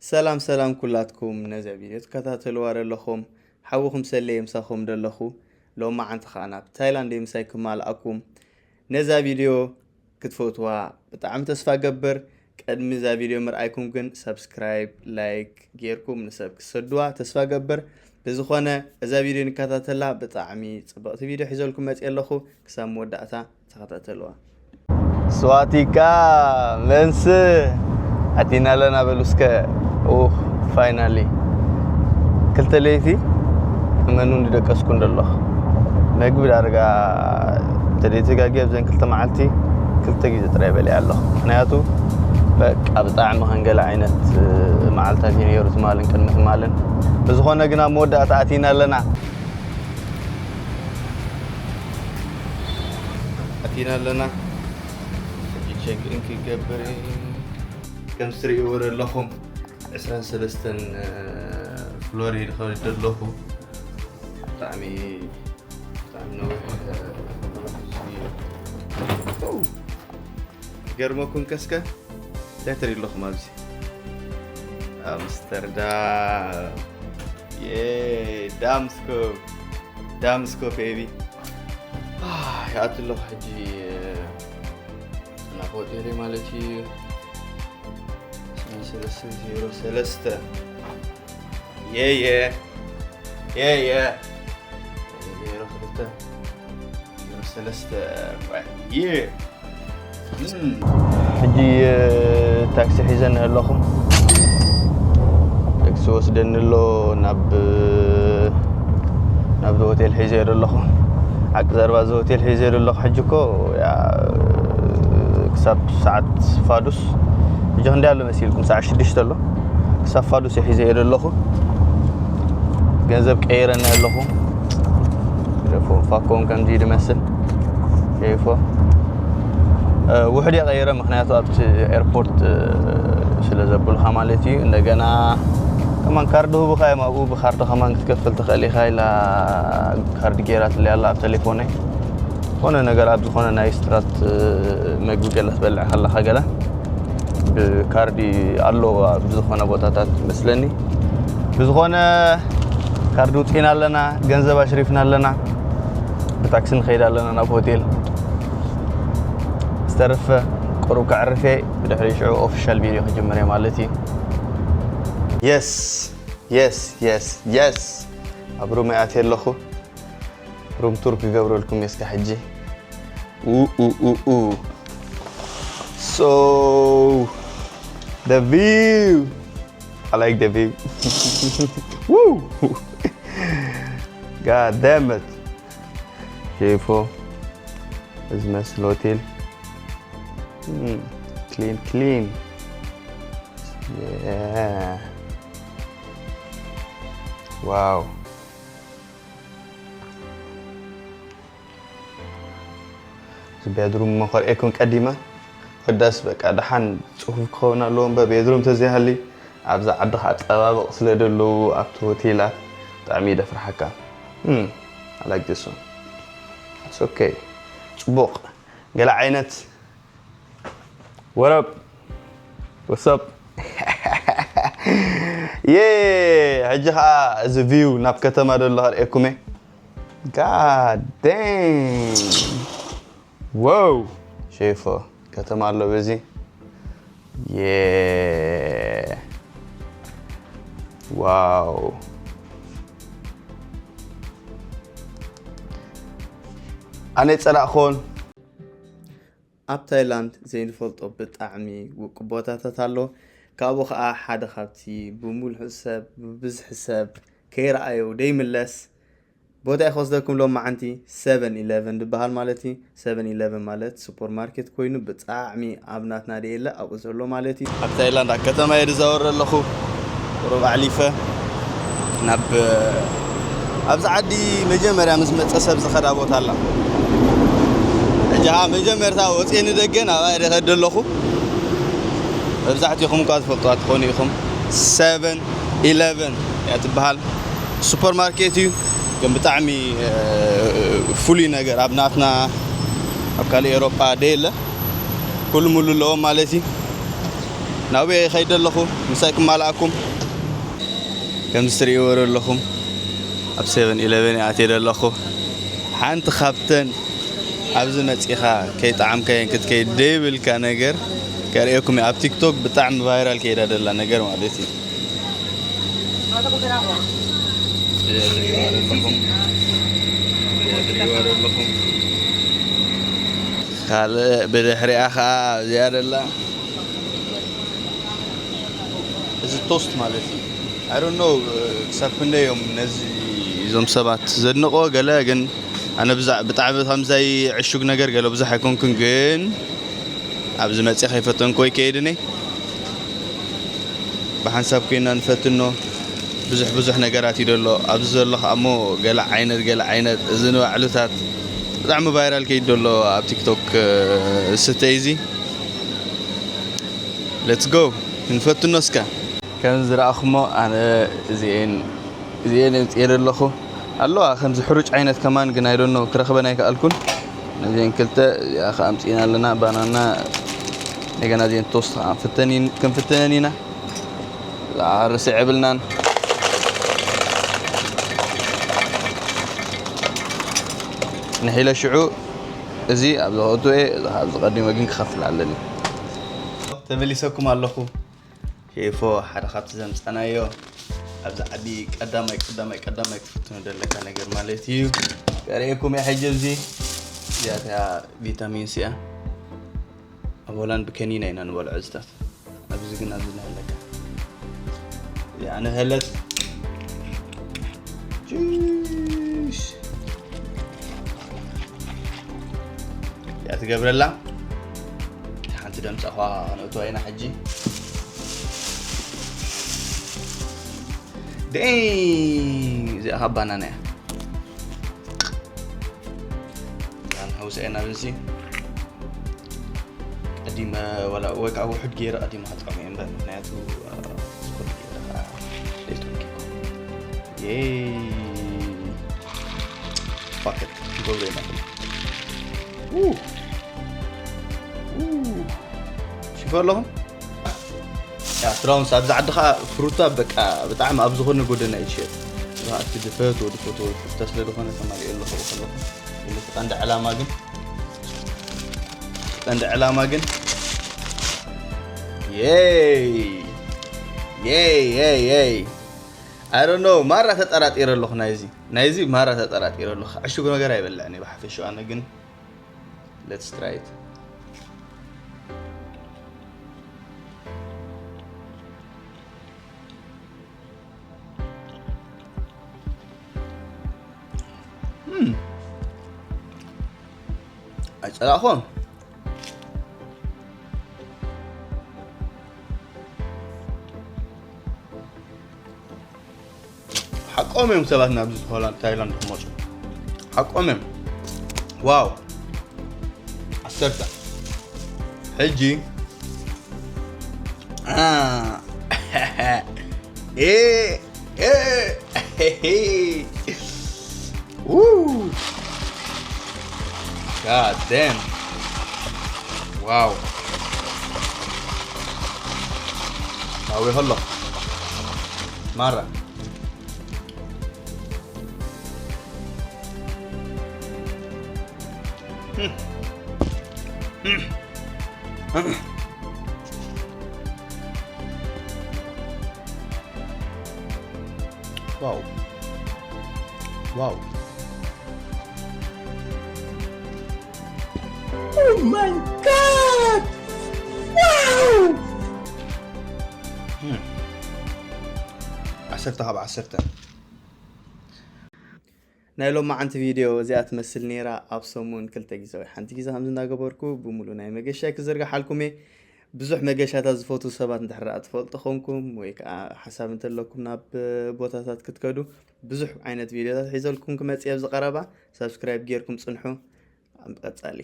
ሰላም ሰላም ኩላትኩም ነዛ ቪድዮ ትከታተልዋ ዘለኹም ሓውኹም ሰለየ ምሳኹም ደለኹ። ሎማዓንቲ ኸዓ ናብ ታይላንድ ምሳይ ክማልኣኩም ነዛ ቪድዮ ክትፈትዋ ብጣዕሚ ተስፋ ገብር። ቅድሚ እዛ ቪድዮ ምርኣይኩም ግን ሰብስክራይብ ላይክ ጌርኩም ንሰብ ክሰድዋ ተስፋ ገብር። ብዝኾነ እዛ ቪድዮ ንከታተላ ብጣዕሚ ጽብቕቲ ቪድዮ ሒዘልኩም መጽእ ኣለኹ። ክሳብ መወዳእታ ተኸታተልዋ። ስዋቲካ መንስ ኣቲና ኣለና በሉ እስከ። ኡፍ ፋይናሊ ክልተ ለይቲ እመኑ እንድደቀስኩ እንደለኹ መግቢ ዳርጋ ተደይተጋጊ ኣብዘን ክልተ መዓልቲ ክልተ ግዜ ጥራይ በሊዐ ኣለኹ። ምክንያቱ በቃ ብጣዕሚ ከንገለ ዓይነት መዓልታት እዩ ነይሩ ትማልን ቅድሚ ትማልን። ብዝኾነ ግን ኣብ መወዳእታ ኣቲና ኣለና። ኣቲና ኣለና። ሕጂ ቸክ ኢን ክገብር እየ። ከም ትርእይዎ ዘለኹም ዕስራን ሰለስተን ፍሎር ይድኸድ ዘለኹ። ብጣዕሚ ብጣዕሚ ነዊሕ ገርመኩም ከስከ እንታይ ትርኢ ኣለኹም ኣብዚ ኣምስተርዳም ዳምስኮፕ ዳምስኮፕ ኤቢ ይኣቱ ኣለኹ ሕጂ ናብ ሆቴለይ ማለት እዩ። ሰለስተ ዜሮ ሰለስተ የየ የየ ዜሮ ክልተ ዜሮ ሰለስተ ሕጂ ታክሲ ሒዘ ኣለኹ። ታክሲ ወስደኒ ኣሎ ናብ ናብዚ ሆቴል ሒዘ ኣለኹ። ሓቂ ዘረባ እዚ ሆቴል ሒዘ ኣለኹ። ሕጂ እኮ ክሳብ ሰዓት ፋዱስ ሕጂ ክንደይ ኣሎ መሲልኩም? ሰዓት ሽዱሽተ ኣሎ። ክሳብ ፋዱስ ሒዘ ኣለኹ። ገንዘብ ቀይረኒ ኣለኹ። ፋኮን ከምዚ ድመስል ሸይፎ ውሕድ የቐይረ። ምክንያቱ ኣብቲ ኤርፖርት ስለ ዘብሉኻ ማለት እዩ። እንደገና ከማን ካርድ ህቡኻ እዮም ኣብኡ ብካርድ ከማን ክትከፍል ትኽእል ኢኻ ኢላ ካርድ ገይራትለይ ኣላ ኣብ ቴሌፎነይ። ዝኾነ ነገር ኣብ ዝኾነ ናይ ስትራት መግቢ ገለ ክትበልዕ ከለኻ ገለ ብካርዲ ኣሎ ብዝኾነ ቦታታት መስለኒ። ብዝኾነ ካርዲ ውፅኢና ኣለና፣ ገንዘብ ኣሽሪፍና ኣለና፣ ብታክሲ ንኸይድ ኣለና ናብ ሆቴል። ዝተረፈ ቁሩብ ከዕርፌ ብድሕሪ ሽዑ ኦፊሻል ቪድዮ ክጅምር እየ ማለት እዩ። የስ የስ የስ የስ ኣብ ሩም ኣትየ ኣለኹ። ሩም ቱር ክገብረልኩም የስካ ሕጂ። ኡ ኡ ኡ ኡ። So the view. I like the view. Woo! God damn it. ሼፎ ዝመስል ሆቴል። Clean, clean. Yeah. Wow. እዚ ቤድሩም እሞ ከርእየኩም ቀዲመ። ወዳስ በቃ ደሓን ጽፉፍ ክኸውን ኣለዎ እምበር ቤድሩም ተዘይሃሊ ኣብዛ ዓዲ ከኣ ጸባብቕ ስለ ደለዉ ኣብቲ ሆቴላት ብጣዕሚ ይደፍርሓካ። Hmm, I like this one. It's okay. ጽቡቕ። ገለ ዓይነት What up? What's up? የ ሕጂ ከዓ እዚ ቪው ናብ ከተማ ደሎ ከርእየኩም እየ። God damn. Wow. ሼፎ ከተማ ኣሎ በዚ። የ ዋው። ኣነ ጸላእኮን ኣብ ታይላንድ ዘይንፈልጦ ብጣዕሚ ውቁብ ቦታታት ኣሎ። ካብኡ ኸዓ ሓደ ካብቲ ብሙሉእ ሰብ ብብዝሒ ሰብ ከይረኣዮ ደይምለስ ቦታ እዩ ክወስደኩም ሎማዓንቲ ሰቨን ኢለቨን ዝበሃል ማለት እዩ። ሰቨን ኢለቨን ማለት ሱፐር ማርኬት ኮይኑ ብጣዕሚ ኣብ ናትና ደየለ ኣብኡ ዘሎ ማለት እዩ። ኣብ ታይላንድ ኣብ ከተማ እየ ዝዛወር ዘለኹ። ቁሩብ ኣዕሊፈ ናብ ኣብዚ ዓዲ መጀመርያ ምስ መፀ ሰብ ዝኸዳ ቦታ ኣላ። ሕጂ ኸዓ መጀመርታ ወፅየ ንደገ ናብኣ እየ ዝኸድ ዘለኹ። መብዛሕትኹም እኳ ትፈልጥዋ ትኾኑ ኢኹም። ሰቨን ኢለቨን እያ ትበሃል። ሱፐር ማርኬት እዩ ግን ብጣዕሚ ፍሉይ ነገር ኣብ ናትና ኣብ ካልእ ኤሮጳ ደየለ። ኩሉ ሙሉ ኣለዎም ማለት እዩ። ናብኡ እየ ከይደ ኣለኹ፣ ምሳይ ክማልኣኩም። ከምዚ ትርእይዎ ዘለኹም ኣብ ሴቨን ኢለቨን እየ ኣትየ ዘለኹ። ሓንቲ ካብተን ኣብዚ መጺኻ ከይጠዓምካየን ክትከይድ ደይብልካ ነገር ከርእየኩም እየ። ኣብ ቲክቶክ ብጣዕሚ ቫይራል ከይዳ ደላ ነገር ማለት እዩ። እዚኣ ትርእይዋ ዘለኹም፣ እዚኣ ትርእይዋ ዘለኹም። ካልእ ብድሕሪኣ ኸዓ እዚኣ ደላ። እዚ ቶስት ማለት እዩ። I don't know ክሳብ ክንደይ እዮም ነዚ እዞም ሰባት ዘድንቆ ገለ ግን ኣነ ብዛ- ብጣዕሚ ከምዛይ ዕሹግ ነገር ገለ ብዙሕ ኣይኮንኩን ግን ኣብዚ መፅእ ከይፈተንኮ ይከይድኒ ብሓንሳብ ኮይና ንፈትኖ ብዙሕ ብዙሕ ነገራት እዩ ደሎ ኣብዚ ዘሎ ከኣሞ ገለ ዓይነት ገለ ዓይነት እዚ ንባዕሉታት ብጣዕሚ ቫይራል ከይድ ደሎ ኣብ ቲክቶክ ስተ እዚ let's go ክንፈትኖ እስከ ከም ዝረኣኹሞ ኣነ እዚኤን እዚኤን የምፅኤ ኣለኹ ኣለዋ ከምዚ ሕሩጭ ዓይነት ከማን ግን ኣይደኖ ክረኽበን ኣይከኣልኩን ነዚኤን ክልተ እዚኣ ከዓ ኣምፅእና ኣለና ባናና እንደገና እዚኤን ቶስት ከዓ ክንፍተን ኢና ርስ የብልናን ንሒለ ሽዑ እዚ ኣብ ዝኸቱ እየ ኣብዚ ቀዲመ ግን ክኸፍል ኣለኒ ተመሊሰኩም ኣለኹ ሼፎ ሓደ ካብቲ ዘምፀናዮ ኣብዚ ዓዲ ቀዳማይ ቀዳማይ ቀዳማይ ክትፍትኑ ዘለካ ነገር ማለት እዩ ከርእየኩም እየ ሕጂ እዚ እዚኣታ ቪታሚን ሲ እያ ኣብ ሆላንድ ብከኒና ኢና ንበልዖ እዚታት ኣብዚ ግን ኣብዚ ንህለካ እዚኣ ንህለት ጁስ እዚኣ ትገብረላ ሓንቲ ደምፃ ኳ ከነእትዋ ኢና ሕጂ ደይ እዚኣ ካብ ባናና እያ ንሓውስአ ናብ እዚ ቀዲመ ወላ ወይ ከዓ ውሑድ ገይረ ቀዲመ ከጥዕሞ እየ እምበር ምክንያቱ ዝኮነ ገይረ ከዓ ዘይትወኪ ፋክት ንገብሮ ኢና ሽፎ ኣለኹም ትራውንስ ኣብዚ ዓዲ ከዓ ፍሩታ በቃ ብጣዕሚ ኣብ ዝኾነ ጎደና እዩ ትሸጥ እቲ ዝፈትዎ ዝፈትዎ ፍሩታ ስለ ዝኾነ ተማሊኦ ኣለኹ ከለኹ እቲ ቀንዲ ዕላማ ግን ቀንዲ ዕላማ ግን የይ የይ የይ የይ I don't know ማራ ተጠራጢረ ኣለኹ ናይዚ ናይዚ ማራ ተጠራጢረ ኣለኹ ዕሽጉ ነገር ኣይበልዕን ብሓፈሽኡ ኣነ ግን let's try it ኣይፀላእኹን ሓቆም እዮም ሰባት ናብዚ ሆላንድ ታይላንድ ክመፁ ሓቆም እዮም ዋው ዓሰርተ ሕጂ God damn. Wow. Awi holo. Mara. Wow. Wow. Oh my god! Wow! ዓሰርተ ካብ ዓሰርተ ናይ ሎማዓንቲ ቪድዮ እዚኣ ትመስል ነይራ ኣብ ሰሙን ክልተ ግዜ ወይ ሓንቲ ግዜ ከምዚ እንዳገበርኩ ብሙሉ ናይ መገሻይ ክዝርግሓልኩም እየ ብዙሕ መገሻታት ዝፈትዉ ሰባት እንድሕር ደኣ ትፈልጡ ኾንኩም ወይ ከዓ ሓሳብ እንተለኩም ናብ ቦታታት ክትከዱ ብዙሕ ዓይነት ቪድዮታት ሒዘልኩም ክመፅእ ኣብዚ ቀረባ ሳብስክራይብ ጌርኩም ፅንሑ ኣብ ቀፃሊ